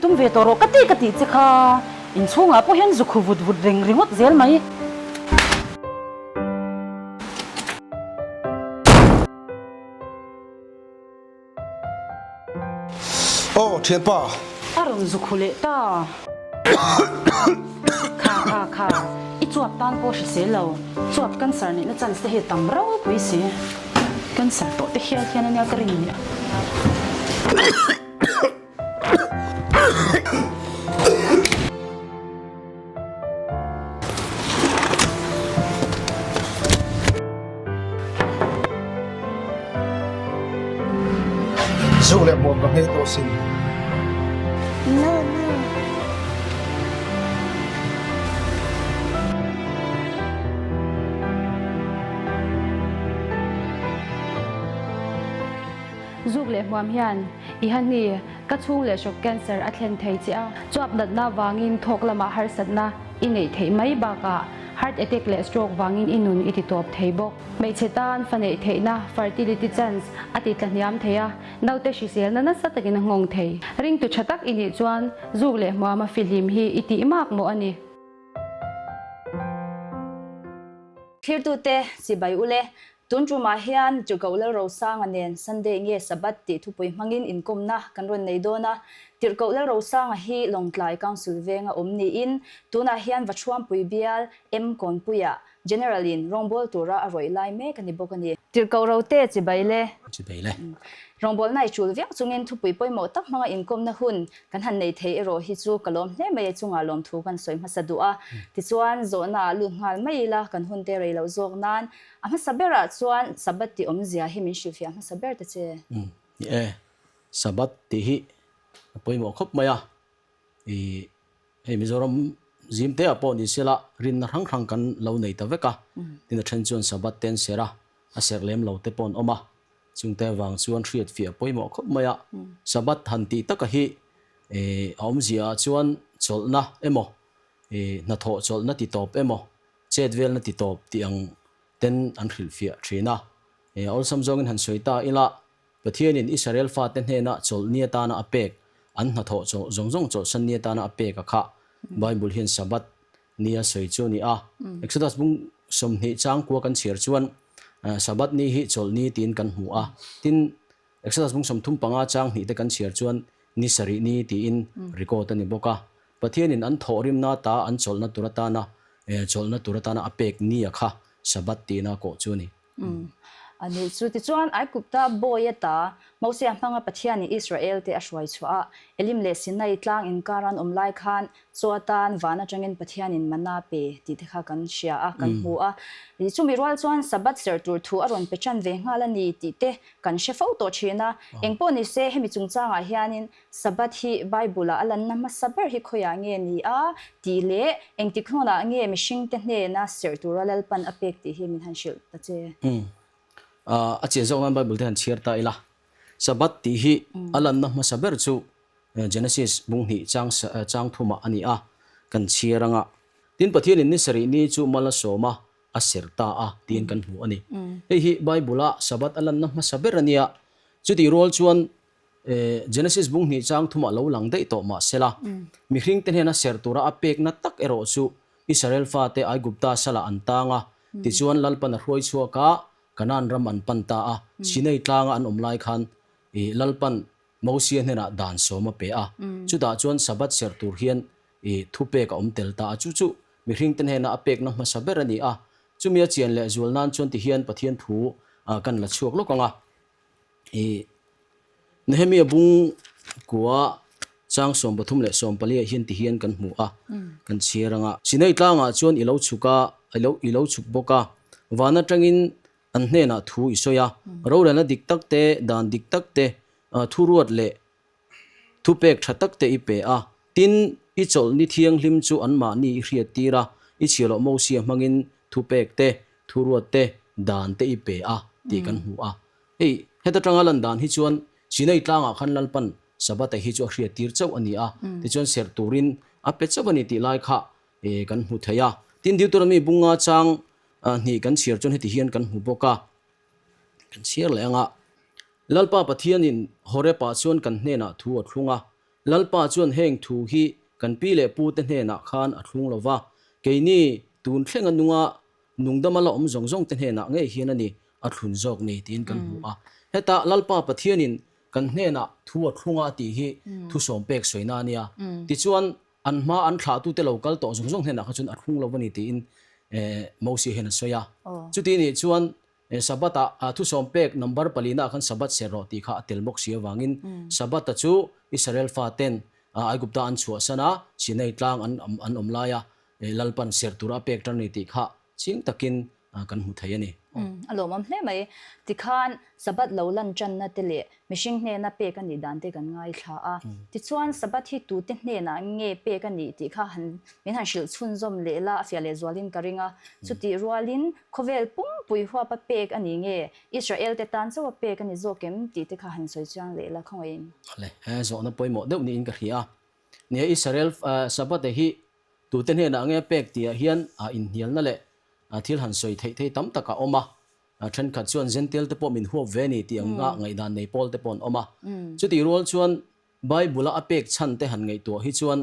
tum ve tawh rawh ka ti ka tih che kha. Inchhungah pawh hian zukhu vut vut reng ringawt zel mai. Aw thianpa. A rawn zukhu leh ta. Kha kha kha, i chuap tan pawh hrisel lo. Chuap cancer neihna chance te hi a tam ropui si. Cancer tawh te hial hian ania ka rin nia. Zuk leh hmuam ka hmeh tawh sin. No, no. Zuk leh hmuam hian i hahni ka chhung leh hrawk cancer a thlen thei che a, chuap natna vangin thawk lamah harsatna i neih theih mai bakah heart attack leh stroke vangin i nun i ti tawp thei bawk. Hmeichhe tan fa neih theihna, fertility chance, a ti tla hniam thei a, naute hriselna nasa takin a nghawng thei. Ringtu tha tak i nih chuan zuk leh hmuama fihlim hi i tih mak mawh a ni. Thlirtute chibai ule, tun tumah hian Tirhkoh Lalrosanga nen Sunday nge Sabbath tih thupui hmangin inkawmna kan rawn nei dawn a. Tirhkoh Lalrosanga hi Lawngtlai Council venga awm niin tunah hian Vaṭhuampui bial M Kawnpuiah General in rawngbâwl tura a rawih lai mek a ni bawk a ni. Tirhkoh rote chibai le. Chibai le. Rawngbâwlna i ṭul viau chungin thupui pawimawh tak hmanga inkawmna hun kan han nei thei erawh hi chu ka lawm hle mai e chungah lawmthu kan sawi hmasa duh a. Tichuan, zawhna ah lut nghal mai ila kan hun te rei loh zawk nan a hmasa berah chuan Sabbath tih awmzia hi min hrilhfiah hmasa ber ta che. Ni e, Sabbath tih hi a pawimawh khawp mai a. I hei Mizoram zim te ah pawh ni sela rinna hrang hrang kan lo nei ta vek a, tin a then chuan Sabbath te an serh a, a serh lem lo te pawh an awm a, chungte avang chuan hriat fiah pawimawh khawp mai a, Sabbath han tih taka hi a awmzia ah chuan chawlhna emaw hnathawh chawlhna ti tawp emaw chet velna ti tawp tih ang ten an hrilhfiah thin a, awlsam zawngin han sawi ta ila Pathianin Israel fate hnena chawlhni atana a pek, an hnathawh chawlh zawng zawng chawlhsan ni atana a pek a khah. Bible hian Sabbath ni a sawi chu a ni a. Exodus bung 20 changkua kan chhiar chuan Sabbath ni hi chawlhni tiin kan hmu a. Tin, Exodus bung 35 chang hnih te kan chhiar chuan ni sarih ni tiin record a ni bawk a. Pathianin an thawhrimna ata an chawlhna tur atana chawlhna tur atana a pek ni a kha Sabbath tiin a kawh chu a ni. A nih chu. Tichuan, Aigupta bawi ata Mosia hmanga Pathianin Israelte a hruai chhuah a, Elim leh Sinai tlang inkar an awm lai khan chaw atan van atangin Pathianin manna pe tih te kha kan hria a, kan hmu a. Chumi rual chuan Sabbath serh tur thu a rawn pe tan ve nghal a ni tih te kan hre fo tawh thin a. Engpawh ni se, hemi chungchangah hianin Sabbath hi Bible-a a lanna hmasa ber hi khawiah nge ni a tih leh engtik hnawnah nge mihringte hnena serh tura Lalpan a pek tih hi min han hrilh ta che. Umm. A chian zawk nan Bible te han chhiar ta ila. Sabbath tih hi a lanna hmasa ber chu Genesis bung hnih chang chang thumah a ni a, kan chhiar anga. Tin, Pathianin ni sarih ni chu mal a sawm a, a serh ta a tiin kan hmu a ni. Hei hi Bible-a Sabbath a lanna hmasa ber a nia. Chutih rual chuan Genesis bung hnih chang thumah lo lang daih tawh mah sela, mihringte hnena serh tura a pekna tak erawh chu Israel fate Aigupta salah an tang a, tichuan Lalpan a hruai chhuak a, Kanaan ram an pan ta a, Sinai tlanga an awm lai khan Lalpan Mosia hnenah dan sawm a pe a, chutah chuan Sabbath serh tur hian thupek a awm tel ta a, chu chu mihringte hnena a pekna hmasa ber a ni a, chumi a chian leh zual nan chuan tihian Pathian thu kan la chhuak lawk ang a. I Nehemia bung kua chang 33 leh 14 ah hian ti hian kan hmu a, kan chhiar ang a. Sinai tlangah chuan i lo chhuk a, i lo i lo chhuk bawk a, van atangin an hnenah thu i sawi a, rorelna dik tak te, dan dik tak te, thuruat leh thupek tha tak te i pe a, tin, i chawlh ni thianghlim chu anmahni i hriattir a, i chhiahloh Mosia hmangin thupek te, thuruat te, dan te i pe a tih kan hmu a. Hei, heta tanga lan dan hi chuan Sinai tlangah khan Lalpan Sabbath-a hi chu a hriattir chauh a ni a, tichuan serh turin a pe chauh a ni tih lai kha kan hmu thei a. Tin, Deuteronomy bunga chang hnih kan chhiar chuan heti hian kan hmu bawk a, kan chhiar leh ang a. Lalpa Pathianin Horeb-ah chuan kan hnenah thu a thlung a. Lalpa chuan heng thu hi kan pi leh pute hnenah khan a thlung lo va, keini tun thlenga nunga nungdama la awm zawng zawng te hnenah ngei hian a ni a thlun zawk ni tiin kan hmu a. Heta Lalpa Pathianin kan hnenah thu a thlung a tih hi thu sawm pek sawina a nia. Tichuan an hma an thlahtute lo kal tawh zawng zawng hnenah kha chuan a thlung lo a ni tiin Mosia hian a sawi a. Chuti nih chuan Sabbath-ah thu sawm pek number palina ah khan Sabbath ser rawh tih kha a tel bawk si avangin Sabbath-a chu Israel faten Aigupta an chhuahsan a, Sinai tlang an an awm laia Lalpan ser tura a pek tan a ni tih kha chiang takin kan hmu thei a ni. A lawmawm hle mai. Tikhan Sabbath lo lan tanna te leh mihring hnena pek a nih dan te kan ngaithla a. Tichuan Sabbath hi tute hnenah nge pek a nih tih kha han min han hrilh chhunzawm leh la a fiah leh zualin ka ring a. Chutih rualin khawvel pumpui huapa pek a ni nge Israel te tan chauha pek a ni zawk em tih te kha han sawi chiang leh la khawngaihin. Le, he zawhna pawimawh deuh niin ka hria a. Nia Israel Sabbath hi tute hnenah nge pek tihah hian inhnialna leh thil han sawi theih thei tam tak a awm a. Thenkhat chuan Gentile te pawh min huap ve a ni tih anga ngaihdan nei pawl te pawh an awm a. Chutih rual chuan Bible-a a pek chhan te han ngaihtuah hi chuan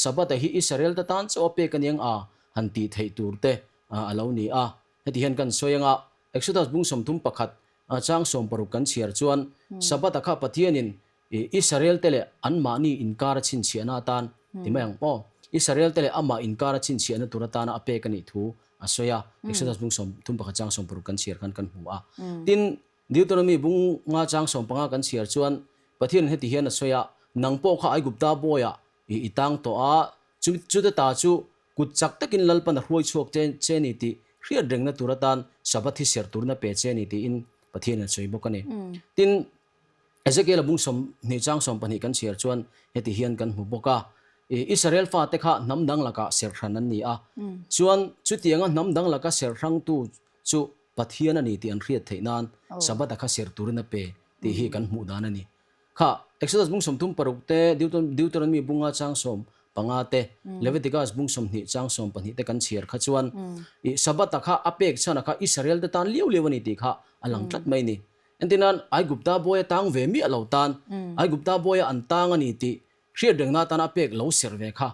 Sabbath-a hi Israel te tan chauh a pek a niang a han tih theih tur te a lo ni a. Heti hian kan sawi anga Exodus bung 31 chang 60 kan chhiar chuan Sabbath-a kha Pathianin Israel te leh anmahni inkar a chhinchhiahna atan ti mai ang aw. Israel te leh amah inkar a chhinchhiahna tur atana a pek a nih thu a sawi a, Exodus bung 31 chang 60 kan chhiar khan kan hmu a. Tin, Deuteronomy bung nga chang 15 kan chhiar chuan Pathianin heti hian a sawi a, Nang pawh kha Aigupta bawiah i tang tawh a, chute ta chu kut chak takin Lalpan a hruai chhuak che ni tih hriat rengna tur atan Sabbath hi serh turin a pe che ni tiin Pathianin a sawi bawk a ni. Tin, Ezekiel-a bung 20 chang 12 kan chhiar chuan heti hian kan hmu bawk a, Israel fate kha hnam dang lakah serh hran an ni a, chuan chutianga hnam dang laka serh hrangtu chu Pathian a ni tih an hriat theih nan Sabbath-a kha serh turin a pe tih hi kan hmuh dan a ni. Kha Exodus bung 36 te, Deuteronomy bunga chang 15 te, Leviticus bung 20 chang 12 te kan chhiar kha chuan Sabbath-a kha a pek chhan a kha Israel te tan liau liau a ni tih kha a lang tlat mai a ni. Entirnan, Aigupta bawi a tang ve miah lo tan, Aigupta bawi a an tang a ni tih hriat rengna atana a pek lo serh ve kha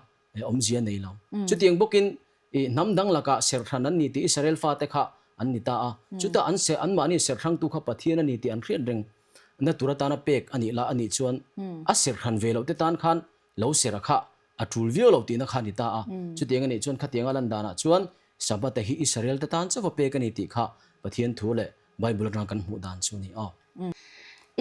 awmzia nei lo. Chutiang bawkin hnam dang lakah serh hran an ni tih Israel fate kha an ni ta a. Chuta an serh, anmahni serh hrangtu kha Pathian a ni tih an hriat reng na tur atana pek a nih la a nih chuan a serh hran ve loh te tan khan lo serh a kha a tul viau lo tihna kha a ni ta a. Chutiang a nih chuan khatianga lan danah chuan Sabbath-a hi Israel te tan chauh a pek a ni tih kha Pathian thu leh Bible atanga kan hmuh dan chu a ni aw.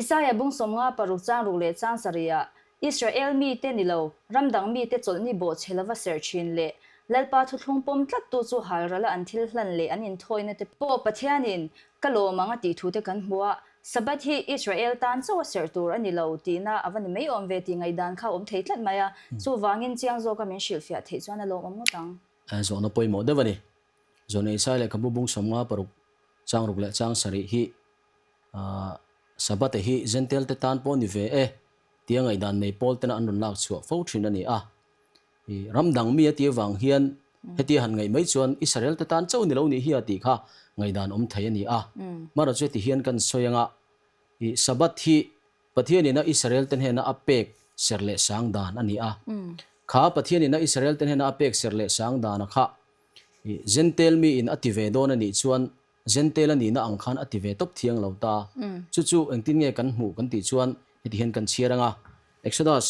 Isaiah bung 56 chang ruk leh chang sarihah Israel mite ni lo, ram dang mite chawlhni bawhchhe lova serh thin leh Lalpa thuthlung pawm tlattu chu halrala an thil hlan leh an inthawina te pawh Pathianin ka lawm ang a tih thute kan hmu a, Sabbath hi Israel tan chauh a serh tur a ni lo tihna a va ni mai awm ve tih ngaihdan kha a awm thei tlat mai a, chuvangin chiang zawka min hrilhfiah theih chuan a lawmawm ngawt ang. Zawhna pawimawh deuh a ni. Zawhna Isaiah lehkhabu bung 56 chang ruk leh chang sarih hi Sabbath-a hi Gentile te tan pawh ni ve e tia ngaihdan nei pawl tena an rawn lak chhuah fo thin a ni a. Ram dang mi a tih avang hian hetia han ngaih mai chuan Israel te tan chauh ni lo nih hi a tih kha ngaihdan awm thei a ni a. Hmaraw chu heti hian kan sawi anga Sabbath hi Pathianin a Israel te hnena a pek ser leh sang dan a ni a. Kha Pathianin a Israel te hnena a pek ser leh sang dana kha Gentile mi in a ti ve dawn a nih chuan Gentile a nihna ang khan a ti ve tawp thiang lo ta. Chu chu engtin nge kan hmuh kan tih chuan heti hian kan chhiar anga Exodus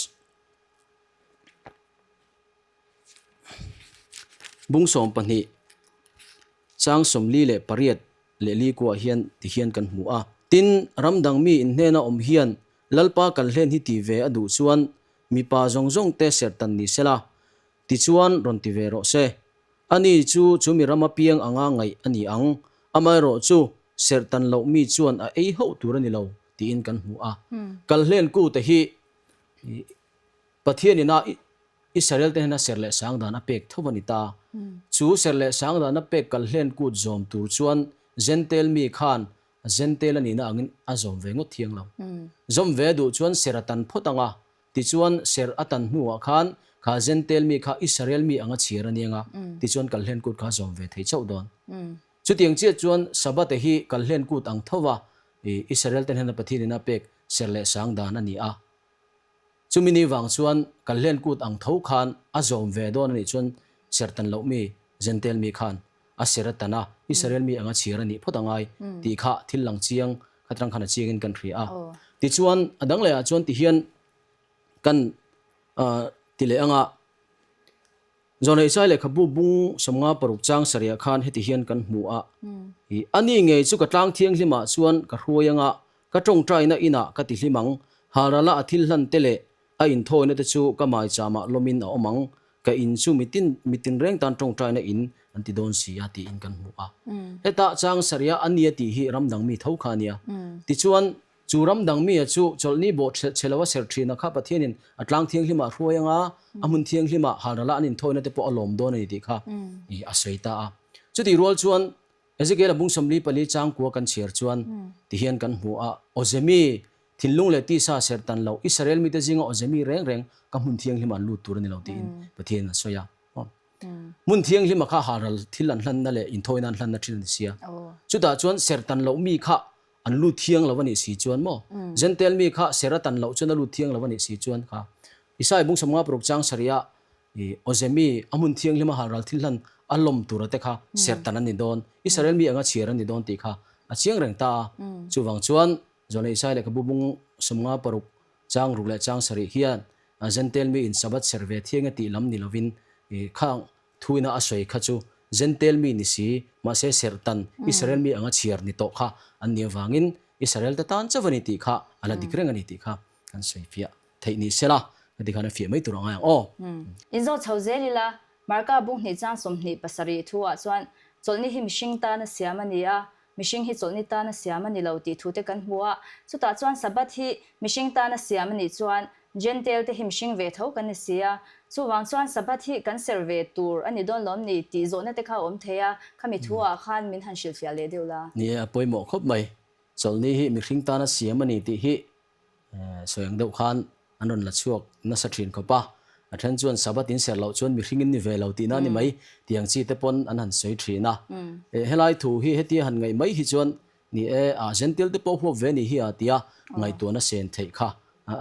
Bung 12 chang 48 leh li kuah hian ti hian kan hmu a. Tin, ram dang mi in hnena awm hian Lalpa kal hlen hi ti ve a duh chuan mipa zawng zawng te serhtan ni sela, tichuan rawn ti ve rawh se. Ani chu chu mi rama piang anga ngaih a ni ang, amaherawh chu serhtan loh mi chuan a ei hauh tur a ni lo tiin kan hmu a. Kal hlen kute hi Pathian ina Israel te hnena ser leh sang dan a pek tho a ni ta. Chu ser leh sang dan a pek kal hlen kut zawm tur chuan Gentile mi khan Gentile a nihna angin a zawm ve ngawt thiang lo. Zawm ve duh chuan ser a tan phawt ang a, tichuan ser a tan hnuah khan kha Gentile mi kha Israel mi anga chhiar a niang a, tichuan kal hlen kut kha zawm ve thei chauh dawn. Chutiang chiah chuan Sabbath hi kal hlen kut ang tho va Israel te hnena Pathian ina pek ser leh sang dan a ni a. Chumi ni vang chuan Kalhlen kut ang tho khan a zawm ve dawn a nih chuan serhtan loh mi, Jentail mi khan a ser a tan a, Israel mi anga chhiar a nih phawt a ngai tih kha thil lang chiang khatrang khan a chiangin kan hria a. Tichuan a dang lehah chuan tihian kan ti leh anga Zawnei Chai lehkhabu bung 56 chang sarihah khan heti hian kan hmu a, I ani ngei chu ka tlang thianghlimah chuan ka hruai anga ka tawngtaina inah ka ti hlim ang, halrala a thil hlan te leh a inthawina te chu ka maichamah lawmin a awm ang, ka in chu mitin mitin reng tan tawngtaina in an ti dawn si a tiin kan hmu a. Heta chang sarihah a nia tih hi ramdang mi tho kha a nia. Tichuan Chu ram dang mia chu chawlhni bawh chhe lo a ser thin a kha Pathianin a tlang thianghlimah a hruai anga a hmun thianghlimah halrala an inthawina te pawh a lawm dawn a ni tih kha a sawi ta a. Chutih rual chuan Ezekiel a bung 44 changkua kan chhiar chuan tihian kan hmu a, Awzemi thinlung leh tisa ser tan loh Israel mite zinga awzemi reng reng ka hmun thianghlimah an lut tur a ni lo tiin Pathianin a sawi a. Hmun thianghlima kha halral thil an hlanna leh inthawina an hlanna thin a ni sia. Chutah chuan ser tan loh mi kha an lut thiang lo a nih si chuan maw? Jentail mi kha ser a tan loh chuan a lut thiang lo a nih si chuan kha Isai bung 56 chang sarihah i Awzemi a hmun thianghlima halral thil hlan a lawm tura te kha ser tan an ni dawn, Israel mi anga chhiar an ni dawn tih kha a chiang reng ta a. Chuvang chuan Zawlnei Isai lehkhabu bung 56 chang ruk leh chang sarih hian Jentail mi in Sabbath ser ve thiang e tih lam ni lovin i khang Thuina a sawi kha chu Jentail mi ni si, mahse serhtan Israel mi anga chhiar ni tawh kha an nih avangin Israel te tan chauh a ni tih kha a la dik reng a ni tih kha kan sawi fiah theih ni sela ka ti khan a fiah mai tur a ngai ang aw. Inzawt chho zel ila, Marka bung hnih chang 27 thu ah chuan chawlhni hi mihring tana siam a ni a, mihring hi chawlhni tana siam a ni lo tih thu te kan hmu a, chutah chuan Sabbath hi mihring tana siam a nih chuan Jentail te hi mihring ve tho kan ni si a, chuvang chuan Sabbath hi kan serh ve tur a ni dawn lawm ni tih zawhna te kha a awm thei a, khami thu ah khan min han hrilhfiah leh deuh la. Ni e, a pawimawh khawp mai. Chawlhni hi mihring tana siam a ni tih hi sawi ang deuh khan an rawn la chhuak nasa thin khawp a. A then chuan Sabbath in serh loh chuan mihring in ni ve lo tihna a ni mai tih ang chi te pawn an han sawi thin a. Helai thu hi hetia han ngaih mai hi chuan Ni e, a Jentail te pawh huap ve ni hi a tia ngaihtuahna sen theih kha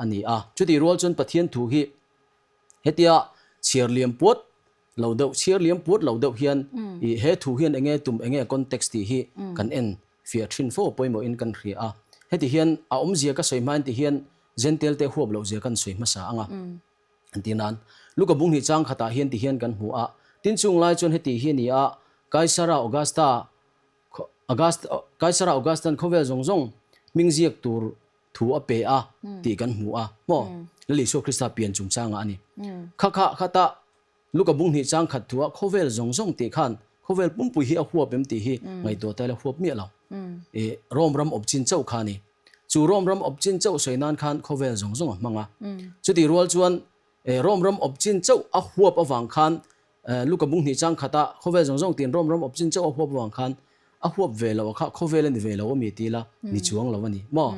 a ni a. Chutih rual chuan Pathian thu hi hetia chhiar liam puat lo deuh, chhiar liam puat lo deuh hian i he thu hian enge tum, enge context tih hi kan en fiah thin fo pawimawhin kan hria a. Heti hian a awmzia ka sawi hmain ti hian Jentail te huap loh zia kan sawi hmasa ang a. An ti nan, Luka bung hnih chang khatah hian ti hian kan hmu a. Tin chung lai chuan heti hi a ni a, Kaisara Augusta August, Kaisara Augustan khawvel zawng zawng hming ziak tur thu a pe a tih kan hmu a maw? Lal Isua Krista pian chungchangah a ni. Kha kha khata Luka bung hnih chang khat thua khawvel zawng zawng tih khan khawvel pumpui hi a huap em tih hi ngaihtuah ta ila huap miah lo. I Rome ram awp chin chauh kha a ni. Chu Rome ram awp chin chauh sawi nan khan khawvel zawng zawng a hmang a. Chutih rual chuan Rome ram awp chin chauh a huap avang khan Luka bung hnih chang khata khawvel zawng zawng tin Rome ram awp chin chauh a huap avang khan a huap ve lo a kha khawvel a ni ve lo a mi ti ila ni chuang lo a ni maw?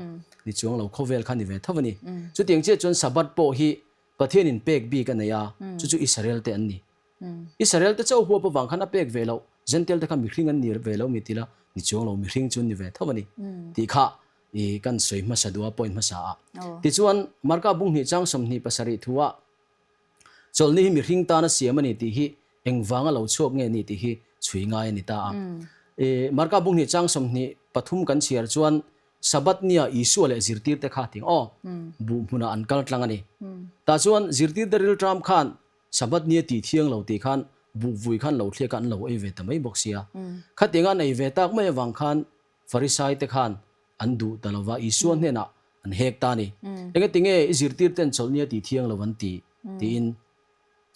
Ni chuang lo khawvel kha ni ve tho a ni. Chutiang chiah chuan Sabbath pawh hi Pathianin pek bik a nei a, chu chu Israel te an ni. Israel te chauh huap avang khan a pek ve loh, Jentail te kha mihring an ni ve lo mi ti ila ni chuang lo mihring chu an ni ve tho a ni tih kha i kan sawi hmasa duh a point hmasa a. Tichuan Marka bung hnih chang 27 thu ah Chawlhni hi mihring tana siam a ni tih hi engvanga lo chhuak nge ni tih hi chhui ngai a ni ta a. I Marka bung hnih chang 23 kan chhiar chuan Sabbath nia Isua leh zirtirte kha ting aw buh hmunah an kal tlang a ni. Tah chuan zirtirte rilṭam khan Sabbath nia tih thiang lo tih khan buh vui khan lo thliak a an lo ei ve ta mai bawk sia. Khatianga an ei ve tak mai avang khan Farisai te khan an duh ta lova, Isua hnenah an hek ta a ni. Engati nge i zirtir ten chawlhnia tih thiang lo an ti? tiin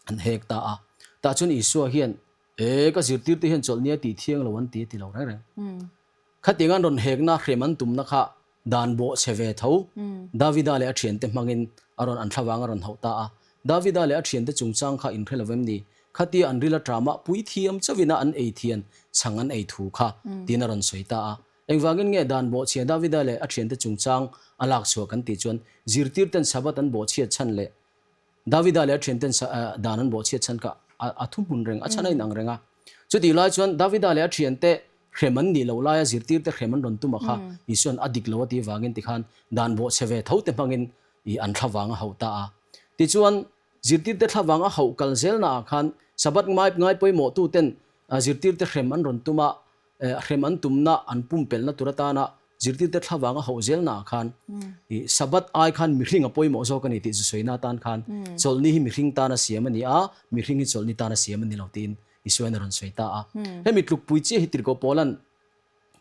an hek ta a. Tah chuan Isua hian, E, ka zirtir te hian chawlhnia tih thiang lo an ti a ti lo reng reng. Khatiang an rawn hekna hrem an tumna kha dan bawh chhe ve tho. Davida leh a thiante hmangin a rawn an thlavang a rawn hauh ta a. Davida leh a thiante chungchang kha inhre lo em ni? Khatia an ril aṭama puithiam chauhin a an ei thian chhang an ei thu kha, tiin a rawn sawi ta a. Engvangin nge dan bawhchhia Davida leh a ṭhiante chungchang a lak chhuah kan tih chuan zirtirten Sabbath an bawhchhiat chhan leh Davida leh a ṭhianten dan an bawhchhiat chhan kha a thuhmun reng, a chhan a inang reng a. Chutih lai chuan Davida leh a ṭhiante hrem an nih loh laia zirtirte hrem an rawn tum a kha Isua'n a dik lo a tih vangin tikhan dan bawhchhe ve tho te hmangin i an thlavang a hauh ta a. Tichuan, zirtirte thlavang a hauh kal zelnaah khan Sabbath ngai ngai pawimawhtuten zirtirte hrem an rawn tum a, hrem an tumna an pumpelhna tur atana zirtirte thlavang a hauh zelnaah khan Sabbath ai khan mihring a pawimawh zawk a ni tih zusawiina atan khan chawlhni hi mihring tana siam a ni a, mihring hi chawlhni tana siam a ni lo tiin Isuain a rawn sawi ta a. Hemi tlukpui chiah hi Tirhkoh Paula'n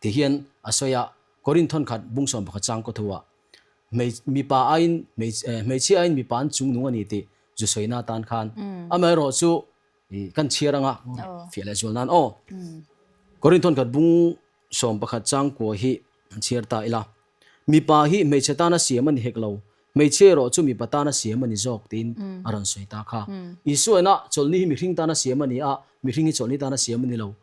ti hian a sawi a, Korinth thawnkhat bungsawm pakhat chang kaw thu ah, Mipa aiin hmeichhia aiin mipa an chungnung a ni tih zu sawina atan khan amaherawh chu kan chhiar anga fiah leh zual nan aw. Korinth thawnkhat bungsawm pakhat chang kua hi an chhiar ta ila. Mipa hi hmeichhe tana siam a ni hek lo, hmeichhia erawh chu mipa tana siam a ni zawk tiin a rawn sawi ta kha. Isuaina chawlhni hi mihring tana siam a ni a, mihring hi chawlhni tana siam a ni lo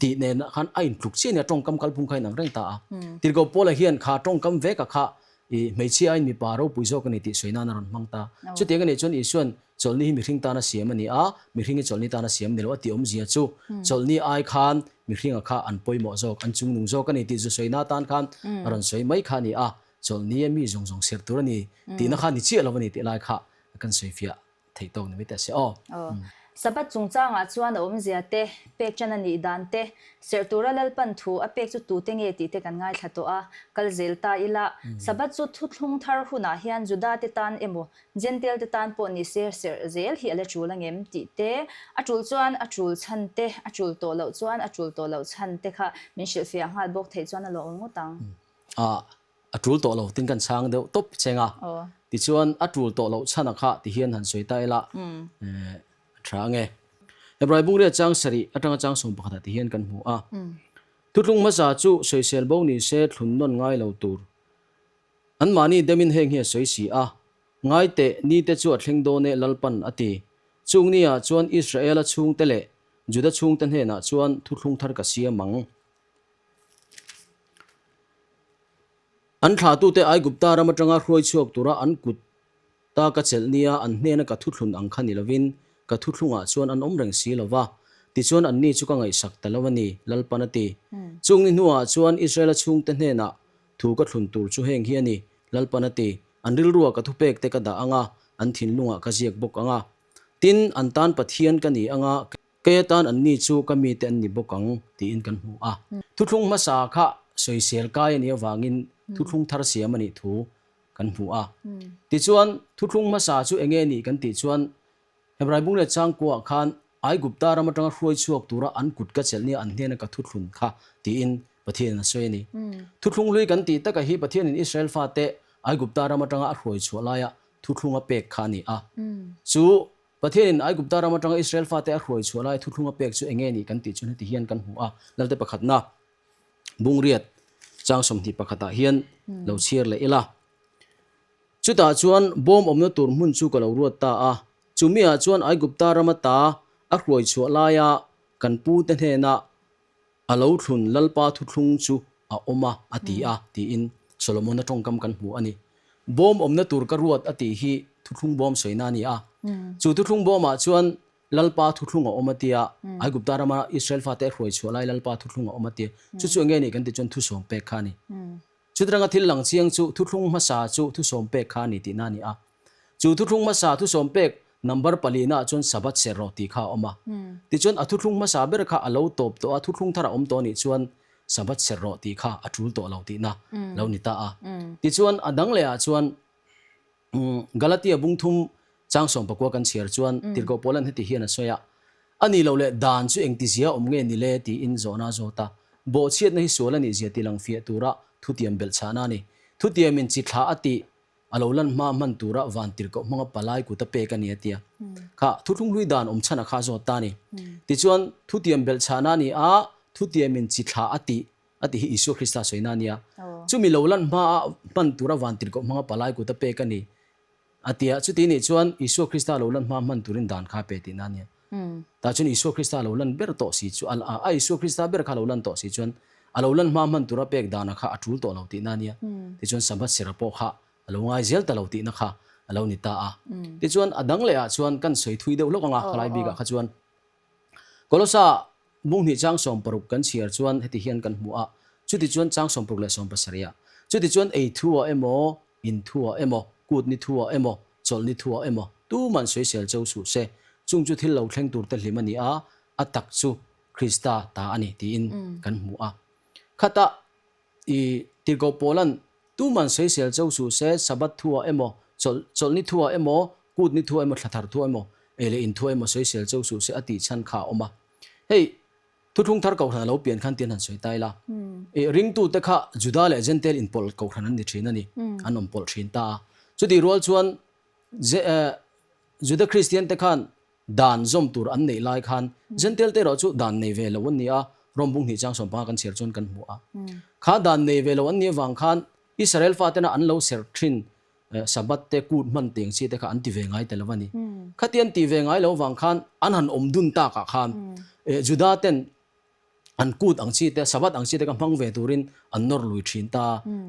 tih nen khan a intluk chiah a ni a, tawngkam kalphung kha a inang reng ta a. Tirhkoh Paula hian kha tawngkam veka kha hmeichhia aiin mipa ropui zawk a ni tih sawi nan a rawn hmang ta. Chutiang a nih chuan Isuan Chawlhni hi mihring tana siam a ni a, mihring hi chawlhni tana siam ni lo a tih awmzia chu chawlhni ai khan mihringa kha an pawimawh zawk, an chungnung zawk a ni tih zu sawina atan khan a rawn sawi mai kha a ni a, chawlhni a mi zawng zawng serh tur a ni tihna kha ni chiah lo a ni tih lai kha kan sawifiah theih tawk ni mai teh se aw. Sabbath chungchangah chuan a awmzia te, pek ṭan a nih dan te, serh tura Lalpan thu a pek chu tute nge tih te kan ngaithla tawh a, kal zel ta ila, Sabbath chu thuthlung thar hunah hian Juda te tan emaw Jentail te tan pawh ni se serh zel hi a la ṭul angem tih te, a ṭul chuan a ṭul chhan te, a ṭul tawh loh chuan a ṭul tawh loh chhan te kha min hrilhfiah nghal bawk theih chuan a lawmawm ngawt ang. A, a ṭul tawh lo tin kan chhang deuh tawp cheng a, tichuan a ṭul tawh loh chhan a kha ti hian han sawi ta ila, a ṭha ange. Hebrai Bungria chang sarih aṭanga chang 11 ah ti hian kan hmu a, Thuthlung hmasa chu sawisel bo ni se thlun nawn ngai lo tur. Anmahni demin heng hi a sawi si a, Ngai teh, nite chu a thleng dawn e, Lalpan a ti. Chung niah chuan Israela chhungte leh Juda chhungte hnenah chuan thuthlung thar ka siam ang. An thlahtute Aigupta ram atanga hruai chhuak tura an kut ta ka chelh nia an hnena ka thuthlun ang kha ni lovin ka thuthlungah chuan an awm reng si lo va, tichuan anni chu ka ngaihsak ta lo a ni, Lalpan a ti. Chung ni hnuah chuan Israela chhungte hnenah Thu ka thlun tur chu heng hi a ni, Lalpan a ti, an rilruah ka thupek te ka dah ang a, an thinlungah ka ziak bawk ang a. Tin, an tan Pathian ka ni ang a, kei atan anni chu ka mite an ni bawk ang, tiin kan hmu a. Thuthlung hmasa kha sawisel kai a nih avangin thuthlung thar siam a nih thu kan hmu a. Tichuan, thuthlung hmasa chu eng nge nih kan tih chuan, Hebrai bung leh changkuaah khan Aigupta ram atanga hruai chhuak tura an kut ka chelh nia an hnena ka thuthlun kha tiin Pathianin a sawi a ni. Thuthlung hlui kan tih taka hi Pathianin Israel fate Aigupta ram atanga a hruai chhuah laia thuthlung a pek kha a ni a. Chu Pathianin Aigupta ram atanga Israel fate a hruai chhuah laia thuthlung a pek chu enge ni kan tih chuan heti hian kan hmu a, Lalte pakhatna bungriat chang 21 ah hian lo chhiar leh ila. Chutah chuan bawm awmna tur hmun chu ka lo ruat ta a, chumiah chuan Aigupta ram ata a hruai chhuah laia kan pute hnena a lo thlun Lalpa thuthlung chu a awm a, a ti a, tiin Solomona tawngkam kan hmu a ni. Bawm awmna tur ka ruat a tih hi thuthlung bawm sawina a ni a. Chu thuthlung bawmah chuan Lalpa thuthlung a awm a tia, Aigupta rama Israel fate a hruai chhuah lai Lalpa thuthlung a awm a tia. Chu chu enge nih kan tih chuan thusawm pek kha a ni. Chutiranga thil lang chiang chu thuthlung hmasa chu thusawm pek kha a ni tihna a ni a. Chu thuthlung hmasa thusawm pek number palina ah chuan Sabbath ser rawh tih kha a awm a. Tichuan a thuthlung hmasa ber kha a lo tawp tawh a, thuthlung thar a awm tawh a nih chuan Sabbath ser rawh tih kha a tul tawh lo tihna lo ni ta a. Tichuan a dang leh ah chuan Galatia bungthum chang 19 kan chhiar chuan Tirhkoh Paula'n heti hian a sawi a, A nih loh leh dan chu engtizia awm nge ni le? tiin zawhna a zawt a. Bawhchhiatna hi sual a nih zia tilang fiah tura thutiam belhchhahna a ni. Thutiamin chi thla a tih a lo lan hma hman tura van tirhkoh hmanga palai kut a pek a ni a ti a. Kha thuthlunghlui dan awm chhan a kha zawt ta a ni. Tichuan thutiam belhchhahna a ni a, thutiamin chi thla a tih A ti hi Isua Krista sawina a nia. Chumi lo lan hmaa hman tura vantirhkoh hmanga palai kut a pek a ni. A ti a, chuti nih chuan Isua Krista lo lan hmaa hman turin dan kha a pe tihna a nia. Tah chuan Isua Krista lo lan ber tawh si chu, a Isua Krista ber kha lo lan tawh si chuan a lo lan hmaa hman tura pek dana kha a tul tawh lo tihna a nia. Tichuan Sabbath sira pawh kha a lo ngai zel ta lo tihna kha a lo ni ta a. Tichuan a dang lehah chuan kan sawi thui deuh hlawk ang a, khalai bikah kha chuan Kolosa bung hnih chang 60 kan chhiar chuan heti hian kan hmu a, chuti chuan chang 60 leh 70 ah, chuti chuan ei thu ah emaw, in thu ah emaw, kut ni thu ah emaw, chawlh ni thu ah emaw Tuman sawisel cho suh se, chung chu thil lo thleng tur te hlim a ni a, a tak chu Krista ta a ni tiin kan hmu a. Khata i tirhkoh Paula'n tuman sawisel cho suh se, Sabbath thuah emaw, chawlh chawlhni thuah emaw, kutni thuah emaw, thlathar thuah emaw, ei leh in thuah emaw sawisel cho suh se a tih chhan kha a awm a. Hei Thuthlung thar kohhran a lo pian khan tian han sawi ta ila, i ringtute kha Juda leh Jentail inpawlh kohhran an ni thin a ni, an awm pawlh thin ta a. Chutih rual chuan Juda Kristiante khan dan zawm tur an neih lai khan Jentail te erawh chu dan nei ve lo an ni a, Rom bung hnih chang 15 kan chhiar chuan kan hmu a. Kha dan nei ve lo an nih avang khan Israel fatena an lo serh thin Sabbath te kut hman teng chi te kha an ti ve ngai ta lo a ni. Khati an tih ve ngai lo avang khan an han awm dun takah khan Juda ten an kut ang chi te, Sabbath ang chi te kha hmang ve turin an nawr lui thin ta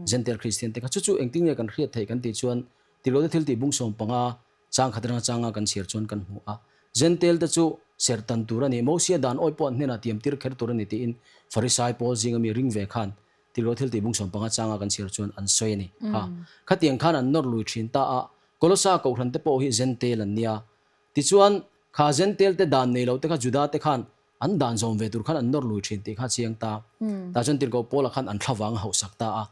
Jentail Kristian te kha. Chu chu engtin nge kan hriat theih kan tih chuan Tilote thil tih bung 15 chang khat atanga changa kan chhiar chuan kan hmu a. Jentail te chu serh tan tur a ni, Mosia dan awi pawh an hnenah tiam tir kher tur a ni tiin Farisai pawl zinga mi ring ve khan Tilo thil tih bung 15 changa kan chhiar chuan an sawi a ni. Kha khatiang khan an nawr lui thin ta a, Kolosa kohhran te pawh hi Jentail an nia. Tichuan, kha Jentail te dan nei lo te kha Juda te khan an dan zawm ve tur khan an nawr lui thin tih kha a chiang ta. Tah chuan Tirhkoh Paula khan an thlavang a hauhsak ta a.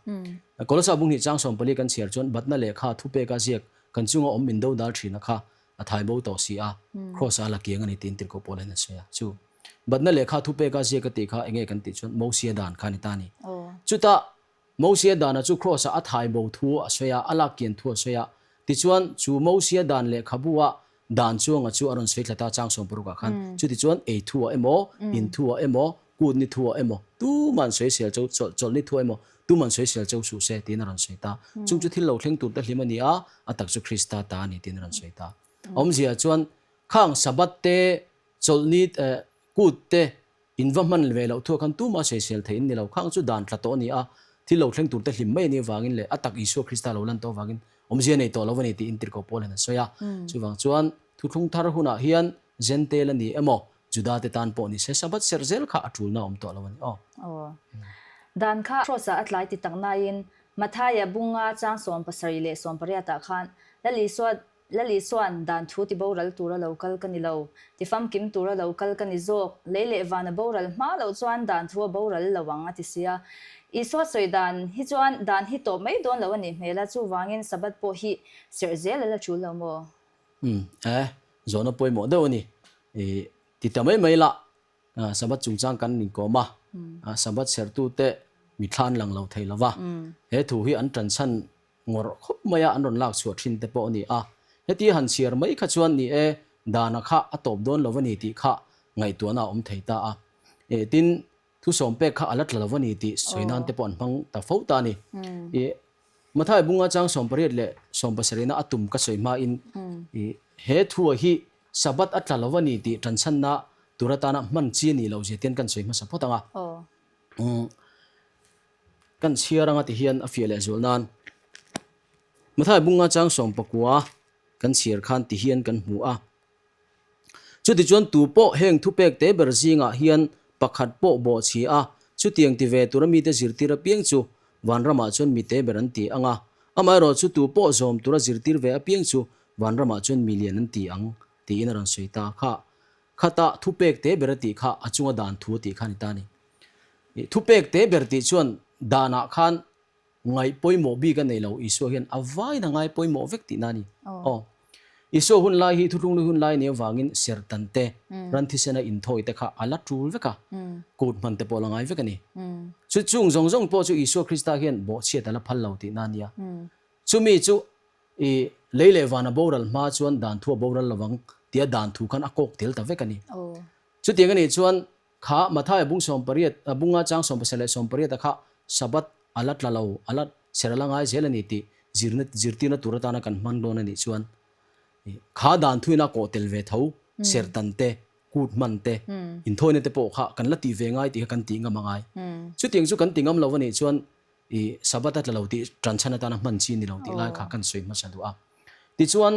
Kolosa bung hnih chang 14 kan chhiar chuan batna lehkha thupeka ziak kan chunga awm min do dal thina kha a thai bo tawh si a, Kraws-a a la kiang a ni tiin Tirhkoh Paula hian a sawi a. Chu batna lehkha thupeka ziak a tih kha enge kan tih chuan Mosia dan kha a ni ta a ni. Chutah Mosia dana chu Kraws-a a thai bo thu a sawi a, a lak kian thu a sawi a. Tichuan chu Mosia dan lehkhabu-a dan chuanga chu a rawn sawi thla ta chang 60 ah khan. Chutichuan ei thu-ah emaw, in thu-ah emaw, kut ni thu-ah emaw, tuman sawisel cho, chawlh chawlh ni thu-ah emaw, tuman sawisel cho suh se tiin a rawn sawi ta. Chung chu thil lo thleng tur te hlim a ni a, a tak chu Krista ta a ni tiin a rawn sawi ta. Awmzia chuan khang Sabbath te, chawlhni, kut te in va hman ve loh thuah khan tumah sawisel theih in ni lo. Khang chu dan tla tawh a ni a, thil lo thleng tur te hlim mai a nih avangin leh a tak Isua Krista lo lan tawh avangin awmzia nei tawh lo a ni tiin Tirhkoh Paul hian a sawi a. Chuvang chuan thuthlung thar hunah hian Jentail a ni emaw, Juda te tan pawh ni se Sabbath serh zel kha a tulna a awm tawh lo a ni aw. Aw. Dan kha Kraws ah a tlai ti tak nain Mathaia bunga chang 70 leh 80 ah khan Lal Isua Lal Isua'n dan thu ti boral tura lo kal ka ni lo, ti famkim tura lo kal ka ni zawk, lei leh vana boral hma loh chuan dan thu a boral lo ang a ti sia. Isua sawi dan hi chuan dan hi tawp mai dawn lo a nih hmel a, chuvangin Sabbath pawh hi serh zel a la tul lo maw? Umm e, zawhna pawimawh deuh a ni. I ti ta mai mai lah, Sabbath chungchang kan inkawm a, Sabbath serhtute mithla an lang lo thei lo va, he thu hi an tanchhan ngawrh khawp mai a, an rawn lak chhuah thin te pawh a ni a. Heti han chhiar mai kha chuan ni e, dana kha a tawp dawn lo a ni tih kha ngaihtuahna a awm thei ta a. E, tin, thusawm pek kha a la tla lo a ni tih sawi nan te pawh an hmang ta fo ta a ni. E, Mathai bunga chang 80 leh 70 na a tum ka sawi hmain, e, he thua hi Sabbath a tla lo a ni tih tanchhanna tur atana hman chi a nih loh zia tian kan sawi hmasa phawt ang a. Kan chhiar anga ti hian a fiah leh zual nan Mathai bunga chang 19 kan chhiar khan ti hian kan hmu a. Chutichuan tu pawh heng thupek te ber zingah hian pakhat pawh bawh chhi a, chutiang ti ve tura mite zirtir apiang chu vanramah chuan mite ber an ti ang a. Amaherawh chu tu pawh zawm tura zirtir ve apiang chu vanramah chuan mi lian an ti ang tiin a rawn sawi ta kha. Khata thupek te ber a tih kha a chunga dan thu a tih kha a ni ta a ni. Thupek te ber tih chuan danah khan ngaih pawimawh bik a nei lo, Isua hian a vain a ngai pawimawh vek tihna a ni. Aw. Isua hun lai hi thuthlunglui hun lai nih avangin serhtan te, ran thisena inthawi te kha a la tul vek a, kut hman te pawh a la ngai vek a ni. Chu chung zawng zawng pawh chu Isua Krista hian bawhchhiat a la phal lo tihna a nia. Chumi chu i lei leh vana boral hma chuan dan thu a boral lovang tia dan thu khan a kawk tel ta vek a ni. Chutiang a nih chuan Kha Mathaia bung 18, bunga chang 17 leh 18 a kha Sabbath a la tla lo, a la ser a la ngai zel a ni tih zirna zirtirna tur atana kan hman dawn a nih chuan kha dan thuin a kawh tel ve tho, serhtan te, kut hman te, inthawina te pawh kha kan la tih ve ngai tih kha kan tih ngam a ngai. Chutiang chu kan ti ngam lo a nih chuan i Sabbath a tla lo tih tanchhan atana hman chi a ni lo tih lai kha kan sawi hmasa duh a. Tichuan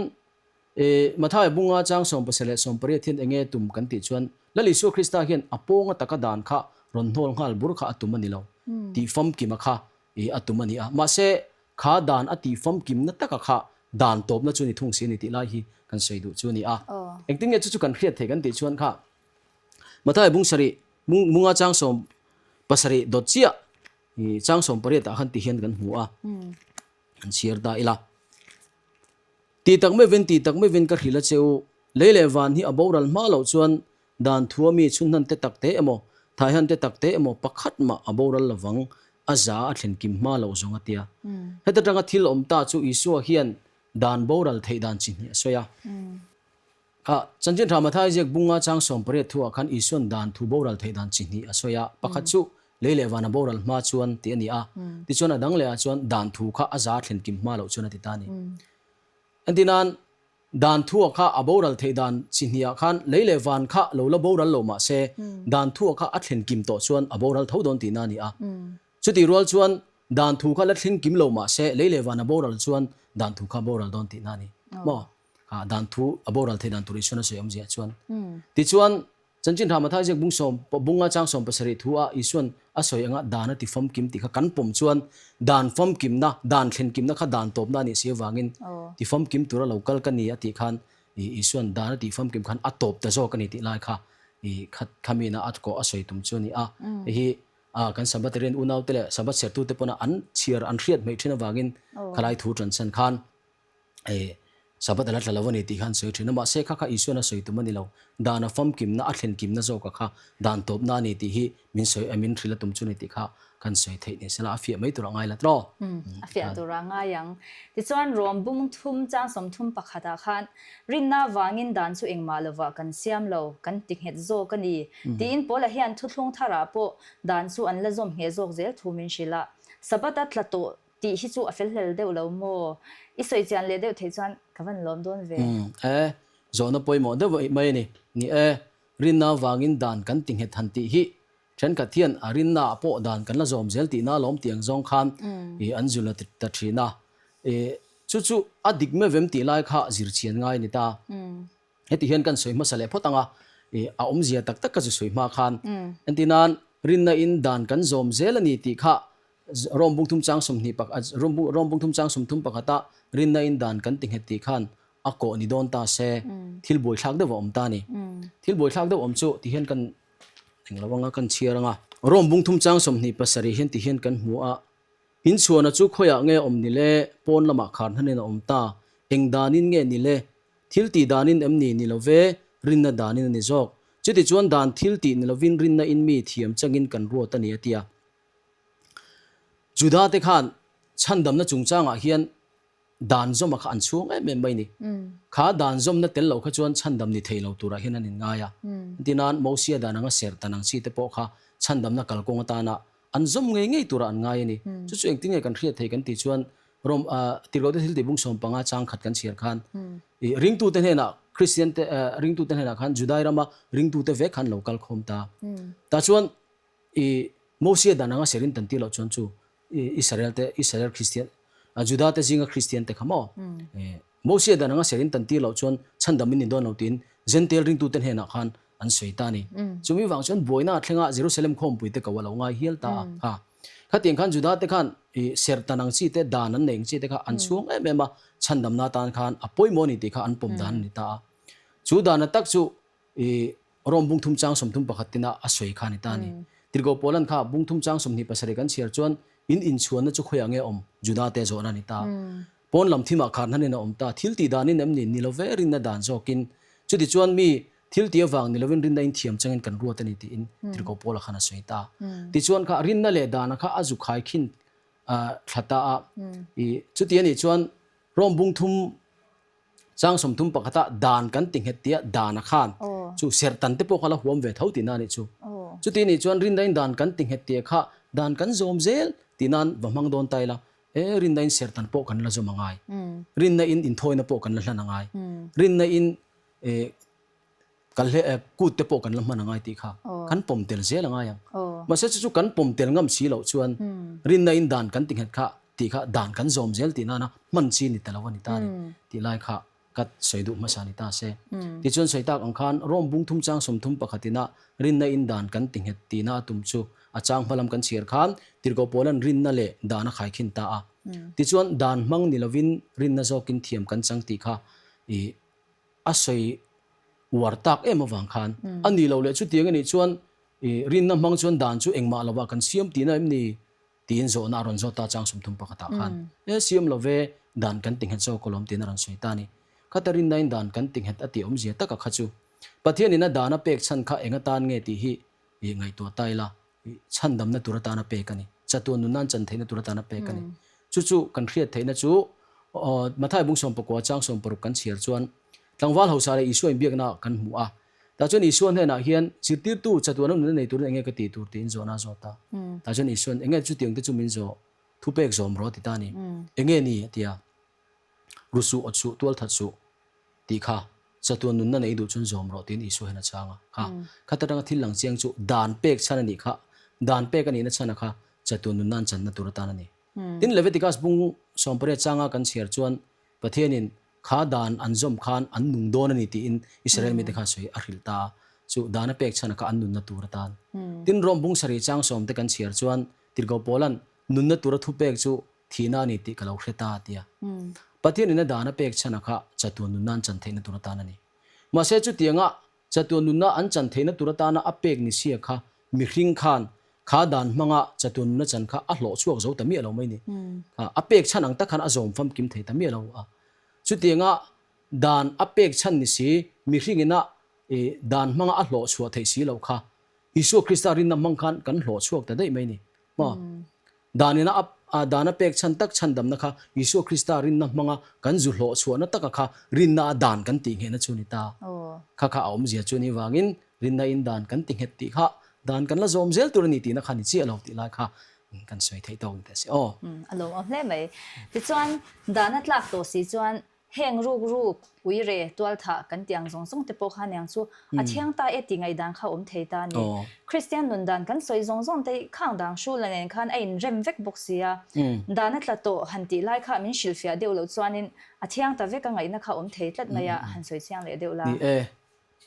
E, Mathaia bunga chang 17 leh 18 hian enge tum kan tih chuan Lal Isua Krista hian a pawnga taka dan kha rawn hnawl nghal bur kha a tum a ni lo tih famkima kha e a tum a ni a. Mahse, kha dan a tih famkimna taka kha dan tawpna chu ni thung si a ni tih lai hi kan sawi duh chu a ni a. Engtin nge chu chu kan hriat thei kan tih chuan kha Mathai bung sarih bunga chang 70 dawt chiah chang 18 ah khan ti hian kan hmu a, kan chhiar ta ila. Ti tak meuhin ti tak meuhin ka hrilh a che u, lei leh van hi a boral hma loh chuan dan thua mi chhunhnan te tak te emaw, thaihan te tak te emaw pakhat mah a boral lovang, a za a thlen kim hma loh zawng a tia. Heta tanga thil awm ta chu Isua hian dan boral theih dan chi hnih a sawi a. A, Chanchin Tha Mathai ziak bunga chang 18 thuah khan Isuan dan thu boral theih dan chi hnih a sawi a, pakhat chu lei leh van a boral hma chuan tih a ni a, tichuan a dang leh ah chuan dan thu kha a za thlen kim hma loh chuan a ti ta a ni. Entinan, dan thuah kha a boral theih dan chi hnih ah khan lei leh van kha lo la boral lo mah se, dan thuah kha a thlen kim tawh chuan a boral tho dawn tihna a ni a. Chutih rual chuan dan thu kha la thleng kim lo mah se, lei leh van a boral chuan dan thu kha a boral dawn tihna a ni. Maw? Kha dan thu a boral theih dan tur Isuan a sawi awmzia chuan. Tichuan, Chanchin Tha Mathai ziak bung sawm, bunga chang 70 thu a Isuan a sawi anga dan a ti famkim tih kha kan pawm chuan dan famkimna, dan thlenkimna kha dan tawpna a nih si avangin ti famkim tura lo kal ka ni a tih khan Isuan dan a tih famkim khan a tawp ta zawk a ni tih lai kha khamina a kawh a sawi tum chu a ni a. Hei hi kan Sabbath rian unaute leh Sabbath sertute pawna an chhiar an hriat hmeih thin avangin khalai thu tanchhan khan eh Sabbath a la tla lo a ni tih khan sawi thin a, mahse kha kha Isuan a sawi tum a ni lo, dan a famkimna a thlenkimna zawka kha dan tawpna a ni tih hi min sawi eh min hrilh a tum chu ni tih kha kan sawi theih ni sela a fiah mai tur a ngai la tlaw. A fiah tur a ngai ang. Tichuan Rom bung thum chang 31 ah khan rinna vangin dan chu engmah lovah kan siam lo, kan ti nghet zawk a ni tiin Paula hian thuthlung tharah pawh dan chu an la zawm ngheh zawk zel thu min hrilh a, Sabbath a tla tawh Tih hi chu a fel hlel deuh lo maw? I sawi chian leh deuh theih chuan ka van lawm dawn ve. Umm e, zawhna pawimawh deuh mai a ni. Ni e, rinna avangin dan kan ti nghet han tih hi thenkhat hian a rinna ah pawh dan kan la zawm zel tihna alawm tih ang zawng khan i an zul a ta thin a. I chu chu a dik mevem tih lai kha zirchhian ngai a ni ta. Heti hian kan sawi hmasa leh phawt ang a, i a awmzia tak tak ka zu sawi hma khan entir nan rinna in dan kan zawm zel a ni tih kha Rom bung thum chang 20 Rom bung thum chang 31 a rinna in dan kan ti nghet tih khan a kawh ni dawn ta se thil buaithlak deuh a awm ta a ni. Thil buaithlak deuh awm chu ti hian kan englo anga kan chhiar anga Rom bung thum chang 27 hian ti hian kan hmu a, Inchhuana chu khawiah nge awm ni le? Pawn lamah khar hnanin a awm ta. Eng danin nge ni le? Thil tih danin em ni? Ni lo ve, rinna danin a ni zawk. Chutichuan dan thil tih ni lovin rinna in mi thiam changin kan ruat a ni a ti a. Juda te khan chhandamna chungchangah hian dan zawma kha an chhuang em em mai ni. Kha dan zawmna tel lo kha chuan chhandam ni thei lo turah hian an inngai a. Tinan Mosia dan anga ser tan ang chi te pawh kha chhandamna kalkawng atana an zawm ngei ngei turah an ngai a ni. Chu chu engtin nge kan hriat thei kan tih chuan Rom Tirhkohte thil tih bung 15 chang khat kan chhiar khan i ringtute hnenah Kristian te ringtute hnenah khan Judai rama ringtute vek khan lo kal khawm ta. Tah chuan i Mosia dan anga serin tan tir loh chuan chu i Israel te Israel Kristian Juda te zinga Kristian te kha maw Mosia dan anga serin tan tir loh chuan chhandam in ni dawn lo tiin Gentile ringtute hnenah khan an sawi ta a ni. Chumi vang chuan buaina a thleng a, Jerusalem khawmpui te ko a lo ngai hial ta a. Ha. Khatiang khan Juda te khan i serhtan ang chi te, dan an nei ang chi te kha an chhuang em em a, chhandamna atan khan a pawimawh a ni tih kha an pawm dan a ni ta a. Chu dana tak chu i Rom bung thum chang 31 tina a sawi kha a ni ta a ni. Tirhkoh Paulan kha bung thum chang 27 kan chhiar chuan in inchhuanna chu khawiah nge awm Juda te zawhna a ni ta a. Pawn lam thimah khar hnanin a awm ta. Thil tih danin em ni? Ni lo ve, rinna dan zawkin. Chuti chuan mi thil tih avang ni lovin rinna in thiam changin kan ruat a ni tiin Tirhkoh Paula khan a sawi ta. Tichuan kha rinna leh dana kha a zu khai khin thla ta a. I chuti a nih chuan Rom bung thum chang 31 ah dan kan ti nghet tia dana khan chu serhtan te pawh kha la huam ve tho tihna a nih chu. Chuti a nih chuan rinna in dan kan ti nghet tia kha dan kan zawm zel tihnan va hmang dawn ta ila. E, rinna in serhtan pawh kan la zawm a ngai. Rinna in inthawina pawh kan la hlan a ngai. Rinna in e kal hle e kut te pawh kan la hman a ngai tih kha kan pawm tel zel a ngai ang. Mahse chu chu kan pawm tel ngam si loh chuan rinna in dan kan ti nghet kha tih kha dan kan zawm zel tih nana hman chi ni ta lo a ni ta a ni tih lai kha ka sawi duh hmasa ni ta se. Tichuan sawi tak ang khan Rom bung thum chang 31 ina rinna in dan kan ti nghet tihna a tum chu. A chang hma lam kan chhiar khan Tirhkoh Paula'n rinna leh dan a khaikhin ta a. Tichuan, dan hmang ni lovin rinna zawkin thiam kan chang tih kha i a sawi uar tak em avang khan a ni lo leh chutiang a nih chuan i rinna hmang chuan dan chu engmah lovah kan siam tihna em ni tiin zawhna a rawn zawt ta chang 31 ah khan e siam lo ve dan kan ti nghet zawk alawm tiin a rawn sawi ta a ni. Khata rinnain dan kan ti nghet a tih awmzia taka kha chu Pathianin a dan a pek chhan kha eng atan nge tih hi i ngaihtuah ta ila i chhandamna tur atana pek a ni. Chatuan nunnan chan theihna tur atana pek a ni. Chu chu kan hriat theihna chu Mathai bung 19 chang 60 kan chhiar chuan tlangval hausa leh Isua inbiakna kan hmu a. Tah chuan Isua hnenah hian zirtirtu chatuana nunna nei turin enge ka tih tur tiin zawhna a zawt a. Tah chuan Isua'n enge chutiang te chu min zawh thupek zawm rawh a ti ta a ni. Enge ni a ti a. Ru suh, awt suh, tual that suh tih kha chatuan nunna nei duh chuan zawm rawh tiin Isua hian a chhang a. Kha khat atanga thil lang chiang chu dan pek chhan a nih kha, dan pek a nihna chhan a kha chatuan nunna an channa tur atan a ni. Tin, Leviticus bung 18 changa kan chhiar chuan Pathianin kha dan an zawm khan an nung dawn a ni tiin Israel mite kha sawi a hrilh ta a, chu dan a pek chhan a kha an nunna tur atan. Tin, Rome bung sarih chang sawm te kan chhiar chuan Tirhkoh Paula'n nunna tura thupek chu thihna a ni tih ka lo hre ta a ti a. Pathianin a dan a pek chhan a kha chatuan nunna an chan theihna tur atan a ni. Mahse chutianga chatuan nunna an chan theihna tur atana a pek ni sia kha mihring khan kha dan hmanga chatuan nunna chan kha a hlawh chhuak zo ta miah lo mai ni. Kha a pek chhan ang tak khan a zawm famkim thei ta miah lo a. Chutianga dan a pek chhan ni si mihringina dan hmanga a hlawh chhuah theih si loh kha Isua Krista rinna hmang khan kan hlawh chhuak ta daih mai ni. Maw? Danina a dan a pek chhan tak chhandamna kha Isua Krista rinna hmanga kan zu hlawh chhuahna taka kha rinna a dan kan tih nghehna chu a ni ta. Kha kha a awmzia chu a nih vangin rinna in dan kan ti nghet tih kha dan kan la zawm zel tur a ni tihna kha ni chiah lo tih lai kha kan sawi theih tawk ni teh se aw. A lawmawm hle mai. Tichuan, dan a tlak tawh si chuan Heng ruk ruk, ui re, tual thah kan tih ang zawng zawng te pawh kha aniang chu a thiang ta e tih ngaihdan kha awm thei ta a ni. Kristian nun dan kan sawi zawng zawng te khang dang hrula nen khan a inrem vek bawk si a. Dan a tla tawh han tih lai kha min hrilhfiah deuh loh chuanin a thiang ta vek a ngaihna kha awm thei tlat mai a, han sawi chiang leh deuh la. Ni e,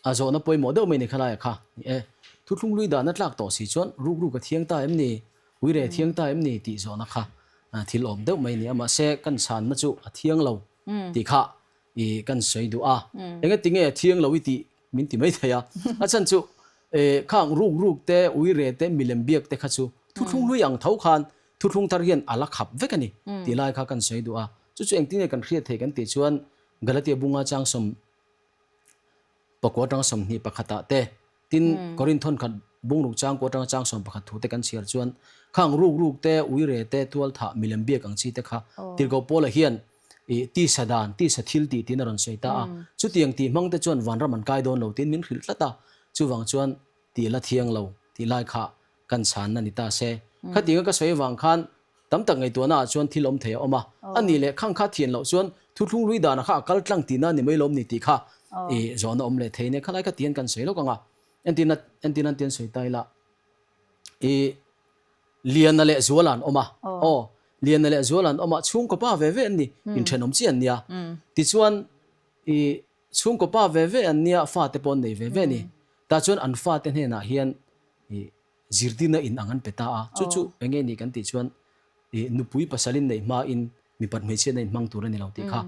a zawhna pawimawh deuh mai ni khalai a kha. Ni e, thuthlung lui dan a tlak tawh si chuan ruk ruk a thiang ta em ni? Ui re thiang ta em ni tih zawhna kha thil awm deuh mai a ni a, mahse kan chhanna chu a thiang lo tih kha i kan sawi duh a. Enge tinge a thiang lo i tih min ti mai thei a, a chhan chu khang ruk ruk te, ui re te, milem biak te kha chu thuthlung hlui ang tho khan thuthlung thar hian a la khap vek a ni tih lai kha kan sawi duh a. Chu chu engtin nge kan hriat thei kan tih chuan Galatia bunga changsawm pakua atanga 21 ah te, tin Korinth thawn khat bungruk changkua atanga chang 11 thu te kan chhiar chuan khang ruk ruk te, uire te, tual thah, milem biak ang chi te kha Tirhkoh Paula hian ih tisa dan, tisa thil tih tiin a rawn sawi ta a. Chutiang tih hmang te chuan vanram an kai dawn lo tiin min hrilh tlat a, chuvang chuan tih la thiang lo tih lai kha kan chhanna ni ta se. Khatianga ka sawi avang khan tam tak ngaihtuahna ah chuan thil awm thei a awm a. A nih leh khang kha thian loh chuan thuthlung hlui danah kha a kal tlang tihna a ni mai lawm ni tih kha i zawhna awm leh thei nia. Khalai kha tihian kan sawi lawk ang a. Entirna entirna an tian sawi ta ila i Liana leh Zuala an awm a. Aw, Liana leh Zuala an awm a, chhungkaw pa ve ve an ni, inthenawm chi an nia. Tichuan i Chhungkaw pa ve ve an nia, fate pawh an nei ve ve a ni. Tah chuan an fate hnenah hian ih zirtirna in ang an pe ta a. Chu chu eng nge ni kan tih chuan ih nupui pasal in neih hmain mipat hmeichhiatna in hmang tur a ni lo tih kha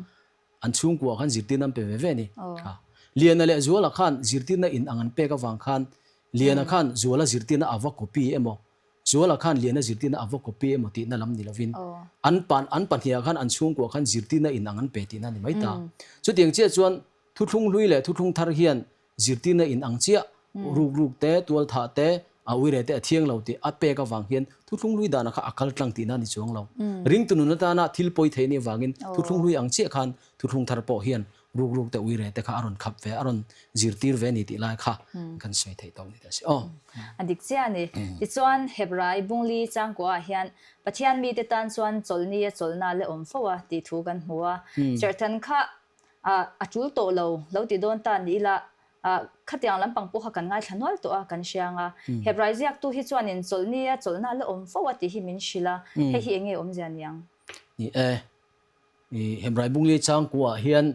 an chhungkuaah khan zirtirna an pe ve ve a ni. Kha Liana leh Zuala khan zirtirna in ang an pek avang khan Liana khan Zuala zirtirna a va copy emaw Zuala khan Liana zirtirna a va copy emaw tihna lam ni lovin an pan an pahniha khan an chhungkua khan zirtirna in ang an pe tihna a ni mai ta. Chutiang chiah chuan thuthlung hlui leh thuthlung thar hian zirtirna in ang chiah ruk ruk te, tual thah te, a uire te a thiang lo tih a pek avang hian thuthlung hlui danah kha a kal tlang tihna a ni chuang lo. Ringtu nun atana thil pawi theih nih avangin thuthlung hlui ang chiah khan thuthlung thar pawh hian ruk ruk te uire te kha a rawn khap ve, a rawn zirtir ve a ni tih lai kha kan sawi theih tawk ni ta si aw. A dik chiah a ni. Tichuan, Hebrai Bungli changkua ah hian Pathian mite tan chuan chawlhni a chawlhna la awm fo a tih thu kan hmu a. Serhtan kha a tul tawh lo, lo ti dawn ta ni ila khatiang lampang pawh kha kan ngaithla nual tawh a, kan hriang a. Hebrai ziaktu hi chuanin chawlhni a chawlhna la awm fo a tih hi min hrilh a, hei hi eng nge awmzia niang? Ni e. Hebrai Bungli changkua ah hian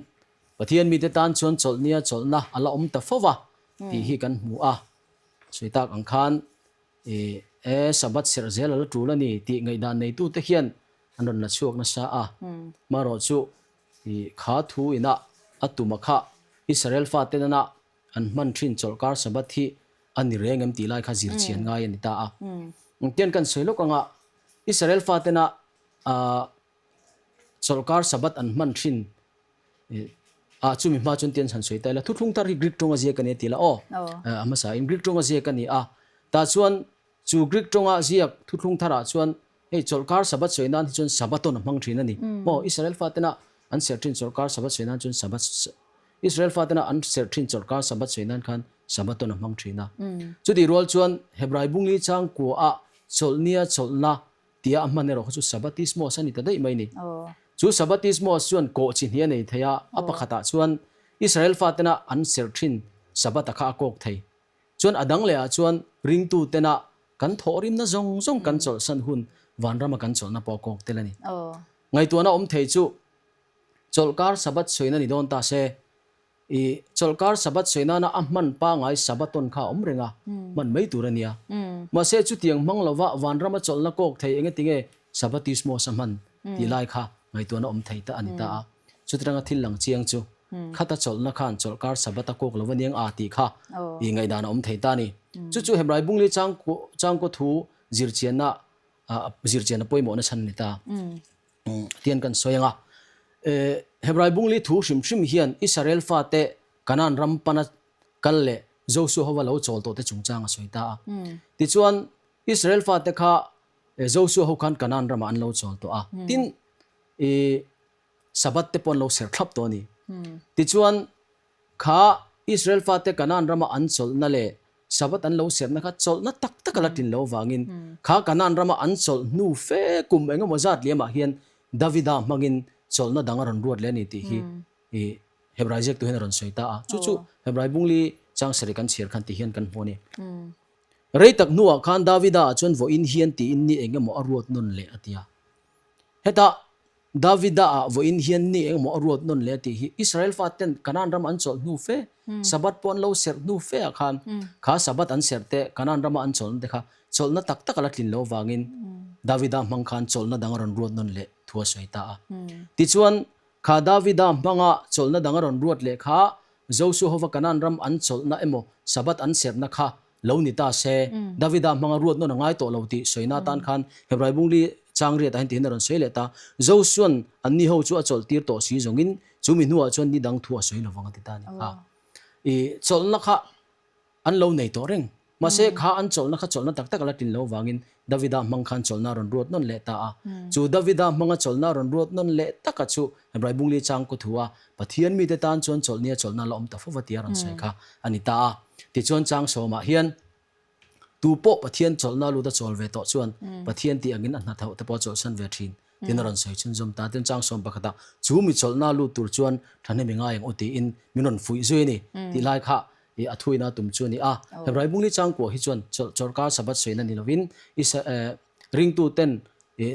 Pathian mite tan chuan chawlhnia chawlhna a la awm ta fo va tih hi kan hmu a. Sawi tak ang khan. E, Sabbath serh zel a la tul a ni tih ngaihdan neitute hian an rawn la chhuak nasa a. Marawh chu i kha thu ina a tuma kha Israel fate nana an hman thin chawlhkar Sabbath hi a ni reng em tih lai kha zir chhian ngai a ni ta a. Engtian kan sawi lawk anga Israel fatena chawlhkar Sabbath an hman thin ah chumi hma chuan tian han sawi ta ila thuthlung thar hi Greek tawnga ziak a ni a ti la aw. A hmasa in Greek tawnga ziak a ni a. Tah chuan chu Greek tawnga ziak thuthlung tharah chuan Hei chawlhkar Sabbath sawi nan hi chuan Sabbaton a hmang thin a ni. Maw Israel fatena an serh thin chawlhkar Sabbath sawi nan chuan Sabbath Israel fatena an serh thin chawlhkar Sabbath sawi nan khan Sabbaton a hmang thin a. Chutih rual chuan Hebrai bungli changkua ah chawlhnia chawlhna tia a hman erawh kha chu Sabbatismos a ni ta daih mai ni. Chu Sabbatismos chuan kawh chi hnih a nei thei a, a pakhatah chuan Israel fatena an serh thin Sabbath-a kha a kawk thei. Chuan a dang lehah chuan ringtutena kan thawhrimna zawng zawng kan chawlhsan hun vanrama kan chawlhna pawh a kawk tel a ni. Ngaihtuahna awm thei chu chawlhkar Sabbath sawina ni dawn ta se, i chawlhkar Sabbath sawi nana a hman pangai Sabbaton kha a awm reng a, hman mai tur a nia. Mahse chutiang hmang lova vanrama chawlhna kawk thei engetinge Sabbatismos a hman tih lai kha ngaihtuahna awm thei ta a ni ta a. Chutanga thil lang chiang chu khata chawlhna khan chawlhkar Sabbath a kawk lo aniang a tih kha i ngaihdan a awm thei ta a ni. Chu chu Hebrai bungli changkaw thu zirchianna zirchianna pawimawhna chhan a ni ta tian kan sawi ang a. Hebrai bungli thu hrim hrim hian Israel fate Kanaan ram pana kal leh Josua hova lo chawl tawhte chungchang a sawi ta a. Tichuan Israel fate kha Josua ho khan Kanaan ramah an lo chawl tawh a. Tin i Sabbath te pawh an lo serh thlap tawh a ni. Tichuan, kha Israel fate Kanaan rama an chawlhna leh Sabbath an lo serhna kha chawlhna tak tak a la tlin lo avangin kha Kanaan rama an chawlh hnu fe kum engemaw zat liamah hian Davida hmangin chawlhna dang a rawn ruat leh a ni tih hi i Hebrai ziaktu hian a rawn sawi ta a. Chu chu Hebrai bungli chang sarih kan chhiar khan ti hian kan hmu a ni. Rei tak hnuah khan Davida ah chuan vawiin hian tiin ni engemaw a ruat nawn leh a ti a. Hetah Davida ah vawiin hian ni engemaw a ruat nawn leh a tih hi Israel faten Kanaan ram an chawlh hnu fe, Sabbath pawh an lo serh hnu fe ah khan kha Sabbath an serh te, Kanaan rama an chawlhna te kha chawlhna tak tak a la tlin lo vangin Davida hmang khan chawlhna dang a rawn ruat nawn leh thu a sawi ta a. Tichuan kha Davida hmanga chawlhna dang a rawn ruat leh kha Joshua hova Kanaan ram an chawlhna emaw Sabbath an serhna kha lo ni ta se, Davida hmanga ruat nawn a ngai tawh lo tih sawina atan khan Hebrai bungli chang riatah hian tihin a rawn sawi leh ta. Josua'n anni ho chu a chawlh tir tawh si zawngin chu mi hnuah chuan ni dang thu a sawi lovang a ti ta a ni kha. I chawlhna kha an lo nei tawh reng. Mahse kha an chawlhna kha chawlhna tak tak a la tlin lo vangin Davida hmang khan chawlhna a rawn ruat nawn leh ta a. Chu Davida hmanga chawlhna a rawn ruat nawn leh taka chu Hebrai bungli chang kaw thu a Pathian mite tan chuan chawlhnia chawlhna la awm ta fova tia rawn sawi kha a ni ta a. Tichuan chang sawmah hian tu pawh Pathian chawlhna lut a chawl ve tawh chuan Pathian tih angin a hnathauh te pawh a chawlhsan ve thin tiin a rawn sawi chhunzawm ta. Tin chang sawm pakhatah chu mi chawlhna lut tur chuan thahnem i ngai ang u tiin min rawn fuih zui a ni tih lai kha i a thuina tum chu a ni a. Hebrai bungli changkua hi chuan chawlh chawlhkar Sabbath sawina ni lovin ringtuten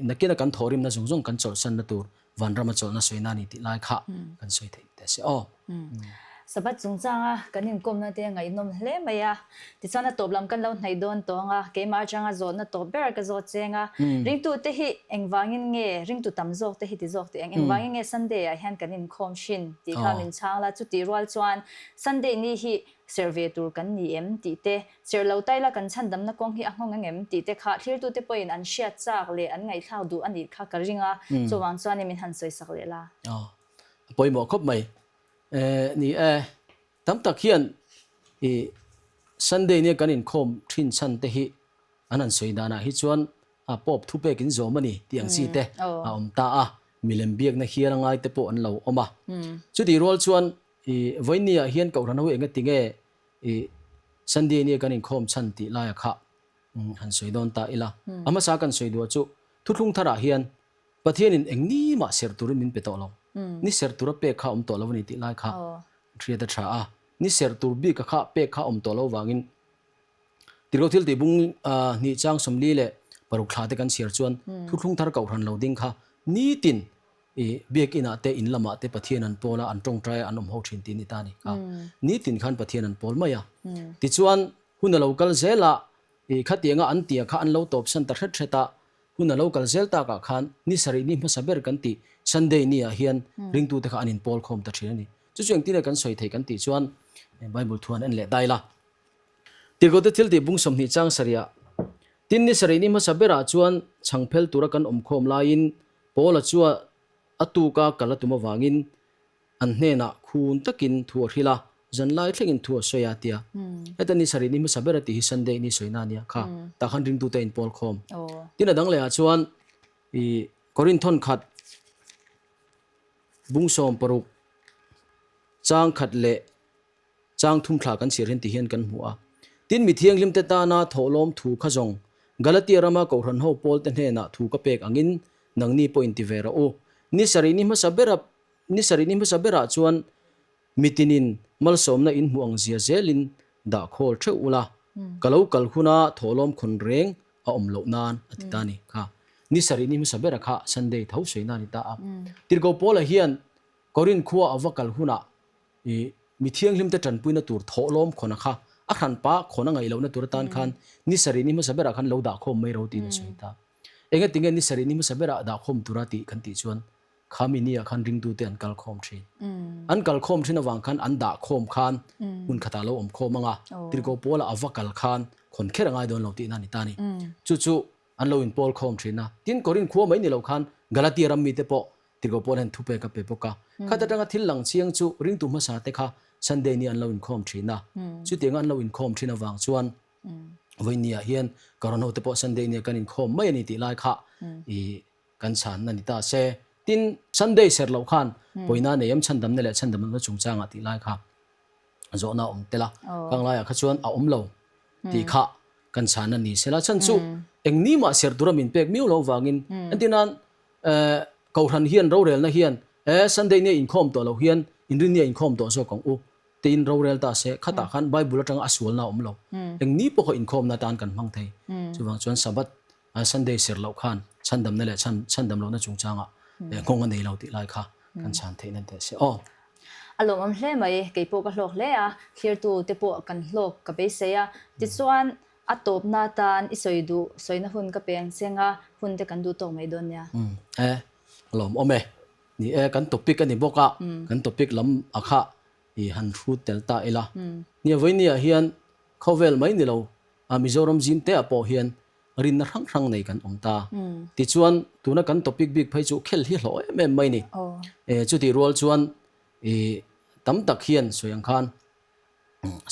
nakina kan thawhrimna zawng zawng kan chawlhsanna tur Vanrama chawlhna sawina a ni tih lai kha kan sawi theih teh se aw. Sabbath chungchanga kan inkawmna te ngaihnawm hle mai a, tichuan a tawp lam kan lo hnaih dawn tawng a, keimah atanga zawhna tawp ber ka zawt cheng a, ringtute hi engvangin nge ringtu tam zawk te hi ti zawk teh ang, engvangin nge Sunday ah hian kan inkhawm thin tih kha min chhang la, chutih rual chuan Sunday ni hi serh ve tur kan ni em tih te, Serh lo taila kan chhandamna kawng hi a nghawng ang em tih te kha thlirtute pawhin an hriat chak leh an ngaihthlak duh a nih kha ka ring a, chuvang chuanin min han sawisak leh la. Aw, a pawimawh khawp mai. Ni e, tam tak hian i Sunday nia kan inkhawm thin chhan te hi an han sawi danah hi chuan a Pope thupek in zawm a ni tih ang chi te a awm ta a, milem biakna hial a ngai te pawh an lo awm a. Chutih rual chuan i vawinia hian Kohhran ho enga tinge I Sunday nia kan inkhawm chhan tih laia kha han sawi dawn ta ila. A hmasa kan sawi duah chu thuthlung tharah hian Pathianin eng ni mah serh turin min pe tawh lo. Ni serh tura pek kha a awm tawh lo a ni tih lai kha hriat a tha a. Ni serh tur bika kha pek kha a awm tawh lo vangin Tirhkoh thil tih bung hnih chang 44 leh thla te kan chhiar chuan thuthlung thar kohhran lo ding kha nitin I biakinn ah te in lamah te Pathian an pawl a, an tawngtai a, an awm ho thin tih a ni ta a ni. Kha nitin khan Pathian an pawl mai a. Tichuan hun a lo kal zel a, I khatianga an tia kha an lo tawp san ta hret hret a, hun a lo kal zel takah khan ni sarih ni hmasa ber kan tih Sunday ni ah hian ringtute kha an inpawl khawm ta thin a ni. Chu chu engtin nge kan sawi thei kan tih chuan Bible thu han en leh dai la. Tirhkohte thil tih bung 20 chang sarih ah tin ni sarih ni hmasa berah chuan chhang phel tura kan awm khawm laiin Paula chua a tuka kal a tum avangin An hnenah khun takin thu a hrilh a, zanlai thlengin thu a sawi a tia. Heta ni sarih ni hmasa ber a tih hi Sunday ni sawina a nia kha. Tah khan ringtute a inpawl khawm. Tin a dang lehah chuan i Korinthon khat bung 60 chang khat leh chang thum thla kan chhiar hian ti hian kan hmu a. Tin mi thianghlimte tana thawhlawm thu kha zawng Galatia rama Kohhran ho pawlte hnenah thu ka pek angin nangni pawh inti ve rawh u. Ni sarih ni hmasa bera Ni sarih ni hmasa berah chuan mitinin malsawmna in hmuh ang zia zelin dah khawl theuh ula, ka lo kal huna thawhlawm khawn reng a awm loh nan a ti ta ni kha. Ni sarih ni hmasa bera kha Sunday tho sawi na ni ta a. Tirhkoh Paula hian Korinth khua a va kal hunah i mi thianghlimte tanpuina tur thawhlawm khawna kha a hranpa khawn a ngaih lohna tur atan khan ni sarih ni hmasa berah khan lo dah khawm mai ro tiin a sawi ta. Engatinge ni sarih ni hmasa berah dah khawm tura tih kan tih chuan Khami nia khan ringtute an kal khawm thin. An kal khawm thin avang khan an dah khawm khan hmun khatah lo awm khawm anga Tirhkoh Paula a va kal khan khawn kher a ngai dawn lo tihna a ni ta a ni. Chu chu an lo inpawl khawm thin a. Tin, Korinth khua mai ni lo khan Galatia ram mite pawh Tirhkoh Paula hian thupek a pe bawk a. Khat atanga thil lang chiang chu ringtu hmasa te kha Sunday ni an lo inkhawm thin a. Chutianga an lo inkhawm thin avang chuan vawinia hian ka rawn hote pawh Sunday nia kan inkhawm mai a ni tih lai kha i Kan chhanna ni ta se. Tin, Sunday serh loh khan pawina nei em chhandamna leh chhandamna chungchangah tih lai kha zawhna a awm tel a. Kang laiah kha chuan a awm lo tih kha kan chhanna ni se la. Chhan chu eng ni mah serh tura min pek miau lo vangin entir nan Kohhran hian rorelna hian e Sunday nia inkhawm tawh loh hian inrinnia inkhawm tawh zawk ang u tiin rorel ta se. Khatah khan Bible atanga a sualna a awm lo. Eng ni pawh kha inkhawmna atan kan hmang thei. Chuvang chuan Sabbath Sunday serh loh khan chhandamna leh chhandam lohna chungchangah nghawng a nei lo tih lai kha kan chhan theihna teh se aw. A lawmawm hle mai, kei pawh ka hlawk hle a, thlirtu te pawh kan hlawk ka beisei a, tichuan a tawpna atan i sawi duh sawina hun ka peng cheng a, hun te kan duh tawk mai dawn nia. E, a lawmawm e. Ni e, kan topic a ni bawk a, kan topic lam a kha i han hrut tel ta ila. Nia vawinia hian khawvel mai ni lo a Mizoram zim te ah pawh hian rinna hrang hrang nei kan awm ta. Tichuan, tuna kan topic bik phei chu khel hi hlawh em em mai ni. Chutih rual chuan i tam tak hian sawi ang khan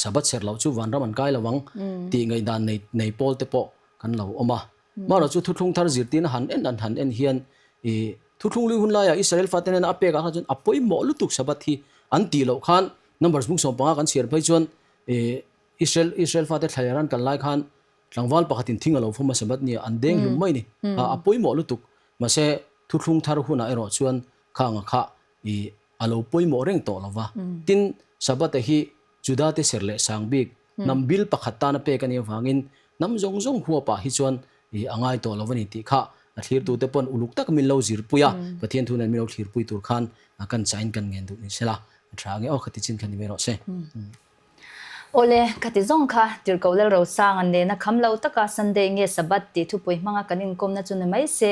Sabbath serh loh chu vanram an kai lo ang tih ngaihdan nei nei pawl te pawh kan lo awm a. Marawh chu thuthlung thar zirtirna han en an han en hian i thuthlung lui hun laiah Israel fate hnena a pek ah kha chuan a pawimawh lutuk Sabbath hi an tih loh khan Numbers bung 15 kan chhiar phei chuan i Israel Israel fate thlaler an kal lai khan Tlangval pakhatin thing a lo fawm a Sabbath nia an deng hlum mai ni. A pawimawh lutuk. Mahse, thuthlung thar hunah erawh chuan khanga kha i a lo pawimawh reng tawh lo va. Tin, Sabbath-a hi Juda-te ser leh sang bik hnam bil pakhat tana pek a nih avangin hnam zawng zawng huapah hi chuan i a ngai tawh lo a ni tih kha a thlirtute pawn uluk tak min lo zirpui a, Pathian thu nen min lo thlirpui tur khan kan chahin kan ngen duh ni sela a tha ange aw, khati chin kha ni mai rawh se. Awle, ka ti zawng kha, Tirhkoh Lalrosanga nena kham lo taka Sunday nge Sabbath tih thupui hmanga kan inkawmna chu ni mai se,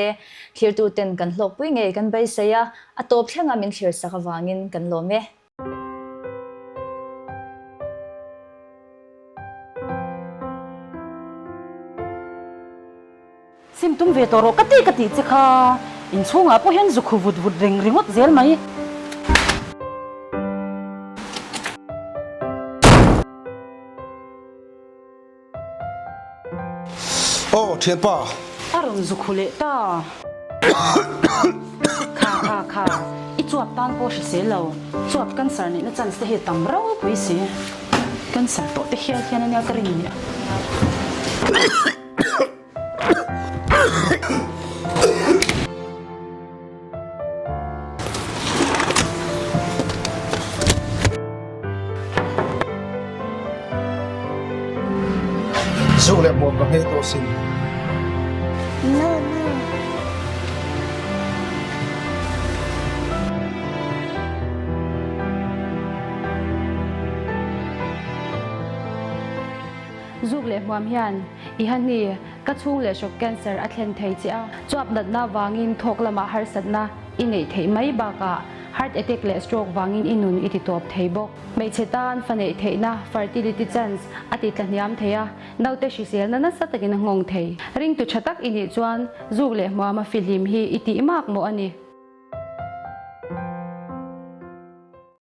thlirtuten kan hlawkpui ngei kan beisei a, a tawp thlenga min thlirsak avangin kan lawm e. Sim tum ve tawh rawh ka ti ka tih che kha inchhungah pawh hian zu khu vut vut reng ringawt zel mai. Aw thianpa. A rawn zu khu leh ta. Kha kha kha i chuap tan pawh hrisel lo chuap cancer neihna chance te hi a tam ropui si. Cancer tawh te hial hian ania ka rin nia. Zuk leh hmuam ka hmeh tawh sin. No, no. Zuk leh hmuam hian i ha hni, ka chhung leh hrawk cancer a thlen thei che a, chuap natna vangin thawk lamah harsatna i neih theih mai bakah heart attack leh stroke vangin i nun i ti tawp thei bawk. Hmeichhe tan fa neih theihna, fertility chance, a ti tla hniam thei a, naute hriselna nasa takin a nghawng thei. Ringtu tha tak i nih chuan zuk leh hmuama fihlim hi i tih mak mawh a ni.